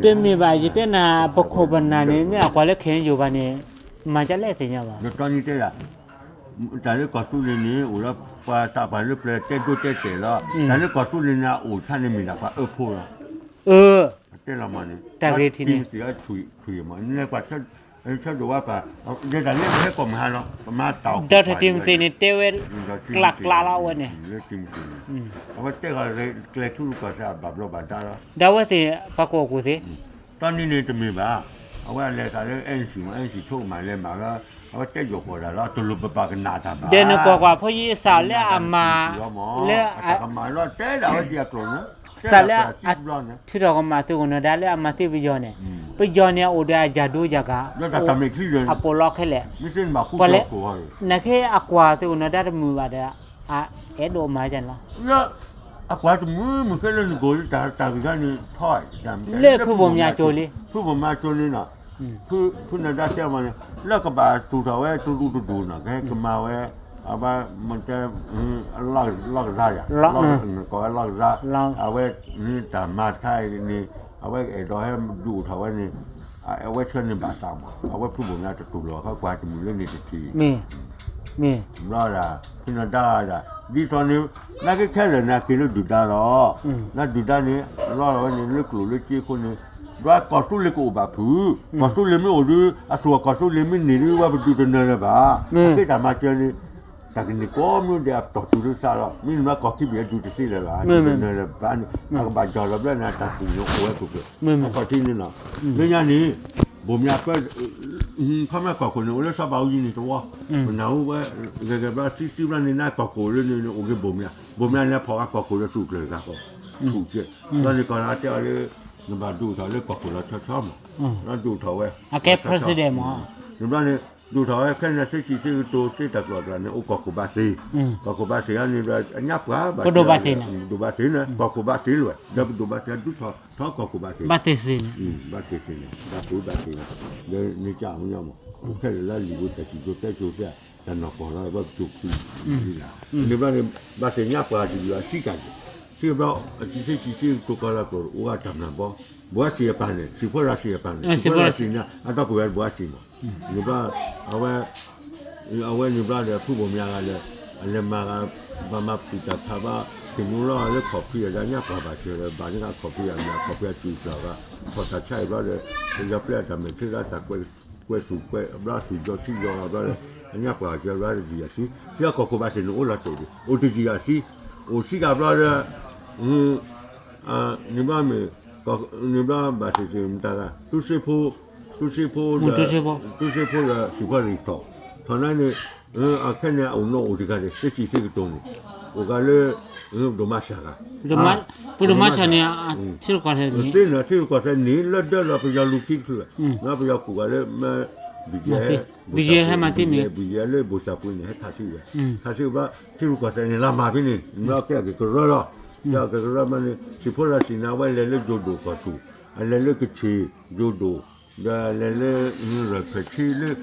တမ့ၢ်ဘၣ် ယတဲနၤ ပခိၣ်ပနၢ်န့ၣ် မ့ၢ်အကွၢ်လၢ ခဲအံၤယိာ်ဘၣ်န့ၣ် မၤဒ်လဲၣ်သ့ၣ်ညါဘၣ်. ဒီးတနံၤတဲဒၣ် တၢ်လၢကီၢ်သူလ့ၤန့ၣ် အိၣ်ဒီးပှၤသးပှၢ်လၢပျၢၤတဲဒိတဲတဲာ်လီၤ. တၢ်လၢကီၢ်သူလ့ၤန့ၣ် အအိၣ်ဆါန့ၣ်မ့ၢ်ဒၣ်ပှၤအၢဖိလီၤ. တဲလီၤမးန့ၣ် တၢ်ဂ့ၢ်ထံၣ်န့ၣ် တံၤမသ့းအီၤ ဆွံမး နလဲၤကွၢ် ဆၢဒိၣ်ဝါပၢ် ဒ်တၢ်လၢပဟဲကီၢ်မုၢ်ဟါလီၤ ပမၤတၢ်အီၣ် ဒီးတၢ်တံၤမသ့းန့ၣ် တဲဝဲ ကျးကျးလီၤအဝဲန့ၣ် လၢတံၤမသ့းန့ၣ် အဝဲတဲဃီၤကျဲထူကီၢ်စဲၣ်အဘၣ်ဘျီးဘၣ်ဒါလီၤ. ဒီးအဝဲသ့ၣ် ပှၤကီၢ်ကူၣ်သ့ၣ် တနံၤန့ၣ်တမ့ၢ်ဘၣ်. အဝဲအလဲၤသးလၢ အဲၣ်အ့ၣ်စံၣ် အဲၣ်အ့ၣ်စံၣ်ဆိကမၤလဲၤမၤလၢ အဝဲတဲယိာ်ကီၢ်တၢ်လီၤ တလိၣ်ပပာ်ကနၣ်တၢ်ဘၣ်. ဒီးနကွၢ်ကွၢ်ဖဲယစးလၢအမၤ လၢ အတၢ်ကမၤလီၤ တဲဒၣ်ဝဲဒ်အကျိၤန့ၣ် စးလၢ ထံထီၣ်ကမၤသုးခိၣ်နၢၤဒါလၢအမၤသ့ပယီၤန့ၣ် ပယီၤန့ၣ်အအိၣ်ဒီးအယၢ်ဒိယၢ်ဂၤ အပိာ်လီၤခဲလၢာ် ပှၤလဲၣ် နကဟဲအကွၢ်သုးခိၣ်နၢၤဒါတမုာ်ဘၣ်ဒီး အအဲၣ်ဒိးမၤဒ်န့ၣ်လီၤ. အကွၢ်တမုာ်မုာ်ခဲလၢာ်န့ၣ် ကိးလၢတၢ်ဂ့ၢ်ခါန့ၣ် ထီၣ် လၢဖုဘိၣ်မၠးကၠိလံ ဖုဘိၣ်မၠးကၠိန့ၣ်နီၤ ဖုနၢၤဒါတဲမးန့ၣ် လၢကဘၣ်တူၢ်ထီၣ်ဝဲတဒူတဒူၣ်နီၤ ကဟဲကမၤဝဲ အဘၣ်မတဲ လီၢ်ကစၢ်ယၤ ကိးဝဲလီၢ်ကစၢ် အဝဲန့ၣ်တၢ်မၤတခါအံၤန့ၣ် အဝဲအဲၣ်ဒိးဟဲဒုးအိၣ်ထီၣ်ဝဲန့ၣ် အဝဲဆၢန့ၢ်ဘၣ်သးမး အဝဲဖုဘိၣ်မၠးတတူၢ်လိာ်အခါ ကွၢ်တမုာ်လၢန့ၣ်တထံၣ် မ့ၢ် ဘျီဒၣ် ဖုနၢၤဒါဒၣ် ဒ်သိးန့ၣ် နာ်က့ခဲလၢာ်န့ၣ် အက့ၤလၢဒုၣ်ဒါလီၤ. လၢဒုၣ်ဒါန့ၣ် လီၤလီၤဝဲန့ၣ်လၢကျိၣ်လၢစ့အဃိန့ၣ် ဒွးကီၢ်သူလ့ၤကအိၣ်ဘၣ်ဖုး ကီၢ်သူလ့ၤမ့ၢ်အိၣ်ဒီး အသူၣ်ကီၢ်သူလ့ၤမ့ၢ်န့ၢ်ဒီး ဝဲပဒုးတနၢၤလၢၤဘၣ်. အဃိတၢ်မၤစၢၤန့ၣ် တၢ်ကန့ၢ်ကိးမံၤဒဲးအပတီၢ်တုၤလၢသးလီၤ. မ့ၢ်န့ၣ်ဘျီကီၢ်ခံဘ့ၣ်အဒုးတသ့လၢၤဘၣ် ဒုးတနၢၤလၢၤဘၣ်န့ၣ် အကဘၣ်ယီၤလီၤဘျီန့ၣ် တၢ်ပူၤန့ၣ်အိၣ်ဝဲပူၤဖျဲး အခီၣ်ထံးန့ၣ်လီၤ. လၢညါန့ၣ် ဘိၣ်မၠးပၢ ခီဖျိကီၢ်ခိၣ်န့ၣ် အိၣ်လၢစီၤဘးအူကၠံန့ၣ်တဝီ ပနၢ်ဟူဝဲ ဂ့ၤဂ့ၤဘျီသံသံဘျီန့ၣ် နကီၢ်ခိၣ်လၢန့ၣ် အိၣ်က့ၤဘိၣ်မၠး ဘိၣ်မၠးန့ၣ် ဖီၣ်ဝဲကီၢ်ခိၣ်လၢသူၣ်ကျၢၤတဂၤဃီ ဆူၣ်ကဲ ဘျီန့ၣ်ကီၢ်လၢတဲအီၤလၢ နဘၣ်ဒုးအိၣ်ထီၣ်လၢကီၢ်ခိၣ်လီၤဆီဆီမး လီၤဒုးအိၣ်ထီၣ်ဝဲ president မး န့ၣ်ဘျီန့ၣ် ဒုးအိၣ်ထီၣ်ဝဲခဲန့ၣ် သ့စံးသ့ကတိၤသ့တၢ်ကျီၢ်တဂၤန့ၣ် အိၣ်ကီၢ်ခိၣ်ဘၣ်သ့ ကီၢ်ခိၣ်ဘၣ်သ့အန့ၣ် အညါပှၤဘၣ်သ့ ပဒိၣ်ဘၣ်သ့န့ၣ် ပဒိၣ်ဘၣ်သ့န့ၣ် ကီၢ်ခိၣ်ဘၣ်သ့လၢၤ ဒီးပဒိၣ်ဘၣ်သ့ဒုးထီၣ်ထီၣ်ကီၢ်ခိၣ်ဘၣ်သ့ ဘၣ်သ့န့ၣ် ဘၣ်သ့ဘၣ်သ့န့ၣ် ဒီးန့ၣ်ကၢ်မညီမး အိၣ်ခဲလၢာ်လၢလံာ်ဝဲတၢ်စံၣ်စိၤတဲစိၤတဲ တၢ်နီၢ်ကီၢ်လီၤ ဘၣ်ပစိၤခု န့ၣ်ဘျီန့ၣ် ဘၣ်သ့ၣ်ညါပှၤတယုၢ်အစံးတၢ်ယဲၢ် စံးဘျီ အစံးစ့စံးစ့ကတိၤကီၢ်လၢကျိာ် အိၣ်ဂၤတၢ်မနုၤဘီ ဘိးအစံးအပၢ်န့ၣ် စံးဖိရၢစံးအပၢ်န့ၣ် စံးဖိရၢစံးန့ၣ် အတၢ်ပှဲၤဝဲဘိးအစံးမး န့ၣ်ဘျီ အဝဲ အဝဲန့ၣ်ဘျီဒီး ဖုဘိၣ်မၠးဂၤဒီး အလဲၤမၤဂၤ ဘၣ်မၤပူၤတၢ်ဖးဘၣ် က့ၤနုာ်လီၤလၢခီၣ်ဖံးအဒီးညါပှၤဘၣ်စၢၤဒီး ဘၣ်န့ၢ်ဂၤခီၣ်ဖံးအမံၤ ခီၣ်ဖံးအစံာ်ပျၢ်ဘၣ် ထီၣ်တၢ်ဆါအံၤဘျီဒီး ပယီၤပျဲအတၢ်မဲာ်ချံဒီးတၢ်ကွဲ ကွဲးဆူၣ်ကွဲးဘျီဆူၣ်ယီၤထံယီၤဘျီဒီး အညါပှၤကၢဘျီတယုၢ်အစံး ထံအကီၢ်ခိၣ်ဘၣ်သ့ၣ်န့ၣ်အိၣ်လီၤတဲာ်ဒံး အိၣ်တယုၢ်အစံး အိၣ်စံးကဘျီဒီး န့ၣ်ဘျီမ့ၢ် န့ၣ်ဘျီဘၣ်သ့ၣ်သ့ၣ်မတၤဂၤ တူစ့ဖိ တူစ့ဖိဒီး တူစ့ဖိဒီးစံးဖီရံထီၣ် ထီၣ်န့ၣ်န့ၣ် အခဲန့ၣ်အအိၣ်နီၢ်အိၣ်တဂၤဒီး သ့စံးသ့ကတိၤန့ၣ် အိၣ်ဂၤလၢ ဒိၣ်မးစှၤဂၤ ပဒိၣ်မးစှၤန့ၣ် ထံရူၢ်ကီၢ်သဲးန့ၣ် သ့န့ၣ် ထံရူၢ်ကီၢ်သဲးန့ၣ် လၢဒၢလီၤပယီၤလူၤခံတချုး ပယီၤကူၣ်ဂၤလၢ မ့ၢ် ဘံၣ်ယဲ ဘံၣ်ယဲဟဲမၤသ့မ့ၢ် ဘံၣ်ယဲလၢဘိၣ်စၢ်ပှ့ၤန့ၣ် ဟဲခးသ့ဝဲ ခးသ့ဝဲဘျီ ထံရူၢ်ကီၢ်သဲးန့ၣ် လၢမၤဖဲန့ၣ် ဘျီကဲအက့ၤကရၢလီၤ ကဲအက့ၤကရၢမးန့ၣ် စံးဖိရၢစံးန့ၣ် အဝဲလဲၤလၢယိၤဒိၣ်ကီၢ်ဆူၣ် အလဲၤလၢကဆ့ၣ်ယိၤဒိၣ် ဒီးလဲၤလၢ ရၢၢ်ဖၢၣ်ဆ့လၢ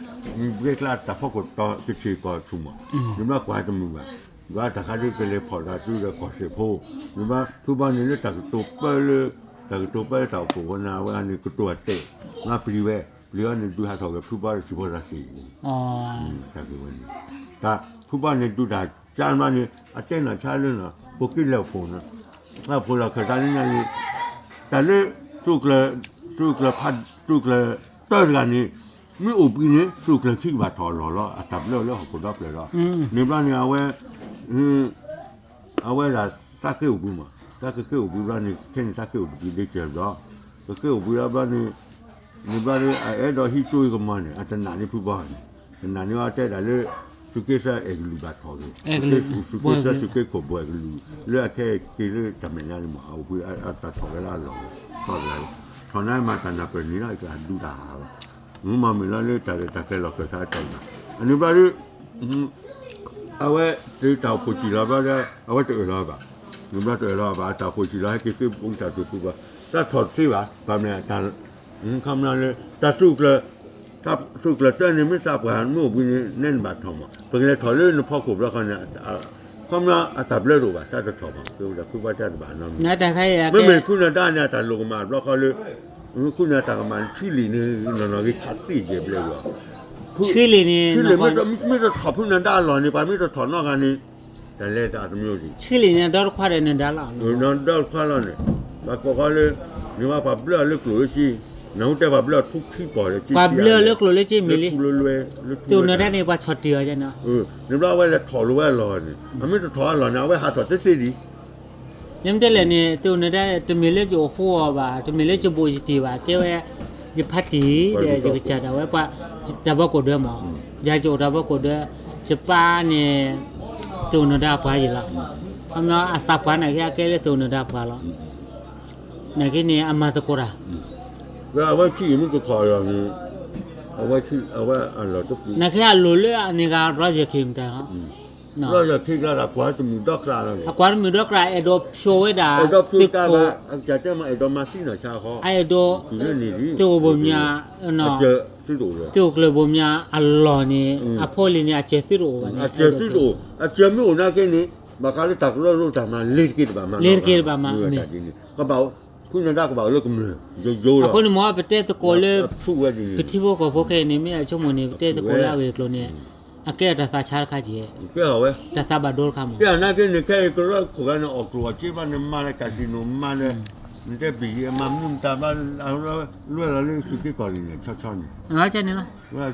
ဘှဲကျါတၢ်ဖီခိၣ်တီကဆ့ၣ်ကီၢ်ဆူၣ်မး န့ၣ်ဘျီကွၢ်တမုာ်ဘၣ် ဘျီတၢ်ခါဒ်ကလဲၤဖီၣ်တၢ်စုဒီးကီၢ်စဲၣ်ဖိ န့ၣ်ဘျီဖုဘီန့ၣ်လၢတၢ်ကတိၤပၢလၢ တၢ်ကတိၤပၢလၢတၢ်အိၣ်ဖှိၣ်ဝဲန့ၣ် အဝဲန့ၣ်ကတိၤအတဲာ် ဘျီပျံၤဝဲ ပျံၤအီၤန့ၣ် ဒုးဟးထီၣ်က့ၤဖုဘီလၢစံးဖီတၢ်စံး တၢ်က့ၤဝဲန့ၣ် တၢ်ဖုဘီန့ၣ်ဒုးတၢ်ကါမးန့ၣ် အတဲနၤဆါလၢနီၤ ဖိက့ၣ်လဲၤအိၣ်ဖှိၣ်န့ၣ် လၢအိၣ်ဖှိၣ်လီၤခၢၣ်သးလၢညါန့ၣ် တၢ်လၢ သုးကျၢၤ သုးကျၢၤဖး သုးကျၢၤတၢတဂၤန့ၣ် မ့ၢ်အိၣ်ဘှံးန့ၣ် သုးကျၢၤခံကဘၣ်ထီၣ်အလီၢ်လီၤ အတၢ်ဘျၢလၢဟီၣ်ခိၣ်ဒီဖျၢၣ်လီၤ န့ၣ်ဘျီန့ၣ် အဝဲ အဝဲဒၣ်သးဃ့အိၣ်ဘှံးမး သးကဃ့အိၣ်ဘှံးဘျီန့ၣ် ခဲန့ၣ်သးဃ့အိၣ်ဘှံးဒ့ကၢၤဘျီ ကဃ့အိၣ်ဘှံးလီၤဘျီန့ၣ် န့ၣ်ဘျီဒီး အအဲၣ်ဒိးဟံးကၠိအံၤကမီၤန့ၣ် အတနာ်န့ၢ်ဖုဘီန့ၣ် တနာ်န့ၢ်အီၤတဲဒၣ်လၢ သုးက့သၢအဲၣ်ကလုာ်ဘၣ်ထီၣ်က့ၤ သုးက့သၢသုးက့ခိၣ်ဘိၣ်အဲၣ်ကလုာ် လၢအခဲက့ၤလၢတၢ်မဲာ်ညါန့ၣ်မး အအိၣ်ဘှံးအတၢ်ထီၣ်ဝဲလၢအလီၢ် ထီၣ်တဂၤ ထီၣ်န့ၣ်မၤတၢ်နၢ်ပၢၢ်န့ၣ်လီၤ အကျါဒူတၢ်ဟးလီၤ မ့ၢ်မၤမုာ်လီၤလၢတၢ်ရဲၣ်တၢ်ကျဲၤလီၤခၢၣ်သးတၢ်ဘၣ် အန့ၣ်ဘျီဒီး အဝဲတုၤတၢ်အိၣ်ဖှိၣ်စံၣ်လီၤဘျီဒီး အဝဲတအၢၣ်လီၤဘၣ် န့ၣ်ဘျီတအၢၣ်လီၤဘၣ် တၢ်အိၣ်ဖှိၣ်စံၣ်လီၤ ဟဲက့ၤသ့ၣ်ဘူတၢ်သူၣ်ဖှံဘၣ် တၢ်ထီၣ်တသ့ဘၣ် ဘၣ်မနုၤ ခီပညီလၢ တၢ်သုးကျၢၤ တၢ်သုးကျၢၤတၢန့ၣ်မ့ၢ်သးပှၢ်မ့ၢ်အိၣ်ဘှံးန့ၣ် နဲနဘၣ်ထီၣ်မး ပကလဲၤထီၣ်လၢနဖီခိၣ်ဘျီဃီန့ၣ် ခီပညီအတၢ်ဘျၢတအိၣ်ဘၣ် တၢ်တထီၣ်ဘၣ် ကဲဝဲဒၣ်ဖုဘၣ်တၢ်တဘၣ်နီတမံၤ, မ့မ့ၢ်ခုနဒါန့ၣ် အတၢ်လိၣ်ကမၣ်တဘျီဃီလၢ ခုနတၢ်ကမၣ်ဆံလံာ်န့ၣ် နီၢ်နီၢ်ဂ့ၤခးသ့ၣ်ယဲၢ်ဘျဲၣ်လီၤ. ဆံလံာ်န့ၣ် မ့ၢ်တထီၣ်ဖုနဒါအလီၢ်န့ၣ် ပှၤမ့ၢ်တထီၣ်နီတဂၤန့ၣ် တၢ်လဲၤတၢ်တမံၤဒံး, ဆံလံာ်န့ၣ် ဒီတခွါဒီးနဒါလီၤ, ဒီတခွါလီၤန့ၣ် ပှၤကိးဃီလၢ န့ၣ်ဝဲပှၤဘျၢအီၤလၢကျိၣ်လၢစ့, နၢ်ဟူတဲပှၤဘျၢအီၤထူခံပီၢ်ဒီး ပှၤဘျၢအီၤလၢကျိၣ်လၢစ့မ့ၢ်လံ, သုးနဒါန့ၣ် ပှၤဆီၣ်တံၢ်အီၤန့ၣ်, န့ၣ်ဘျီအဝဲလဲၤထီၣ်လိာ်ဝဲအလီၢ်န့ၣ် အမ့ၢ်တထီၣ်အလီၢ်န့ၣ် အဝဲဟးထီၣ်တသ့ဒံး ယမ့ၢ်တဲလဲၣ်န့ၣ် သုးနဒါ တမ့ၢ်လၢယအိၣ်ဃူအီၤဘၣ်, တမ့ၢ်လၢယဘူးယတံၢ်ဘၣ်, ကဲဝဲ ယဖါတံၢ်ဒီး ယကစၢ်ဒၣ်ဝဲပှၤ တၢ်ဘၣ်ကိၣ်ဒၢမး, ယၤယအိၣ်တၢ်ဘၣ်ကိၣ်ဒၢ, ယပၢ်န့ၣ် သုးနဒါအပှၤယံၤလီၤ, ခီပညီအသးပှၢ်နာ်က့ အကဲလၢသုးနဒါအပှၤလီၤ, နာ်က့န့ၣ် အမၤသကိးတၢ် အဝဲဆံးမုၢ်ကခီၣ်လီၤန့ၣ်, အဝဲ နာ်က့အလိၣ်လၢအန့ၣ်ဂၤ ရီယခံမတၤလီၤ, ရီယခံကျါဒီး ကွၢ်တမုာ်ဒီကျါလီၤန့ၣ်, အကွၢ်တမုာ်ဒီကျါ အဲၣ်ဒိးဖျိဝဲဒၣ် အဲၣ်ဒိးဖျိတၢ်ဘၣ်, အကတဲမး အဲၣ်ဒိးမၤသံနီၢ်ဆါဃီ, အဲၣ်ဒိး သုးအိၣ်ဘိမၠး သုးအိၣ်ကျၢၢ်ဘိမၠးအလီၢ်န့ၣ် အဖိလံၤန့ၣ် အစၢၤသုတအိၣ်ဘၣ်န့ၣ်, အစၢၤသုတအိၣ်, အစၢၤမ့ၢ်အိၣ်နာ်က့န့ၣ် ဘၣ်ဃးလၢတၢ်ကရၢကရိတၢ်မၤ လ့ၤတက့ၢ်တဘၣ်မး, လ့ၤတက့ၢ်တဘၣ်မးန့ၣ်, ကဘၣ် ဖုနဒါကဘၣ်အိၣ်လၢကမျၢၢ် ယိယိလီၤ, အဃိန့ၣ်မ့ၢ်ပတဲသကိးလၢ ပထံဖိကီၢ်ဖိခဲအံၤန့ၣ် မ့ၢ်အဆိကမိၣ်န့ၣ် ပတဲသကိးလၢအဂ့ၢ်အကျိၤန့ၣ် အကဲတၢ်သးဆါတခါက့ၤ, ကဲထီၣ်ဝဲတၢ်သးဘၣ်ဒိတခါမး, ကဲထီၣ်နာ်က့န့ၣ် ခဲအံၤကရၢခိၣ်ဂၤန့ၣ် အီၣ်ကျိၣ်အီၣ်စ့ဘၣ်န့ၣ် မၤလၢ casino မၤလၢ နတဲဘံၣ်အမၤမနုၤမတၤဘၣ် လွဲၢ်လီၤလၢသုးက့ကီၢ်လံၤန့ၣ် ဆီဆီန့ၣ်, န့ၣ်လီၤ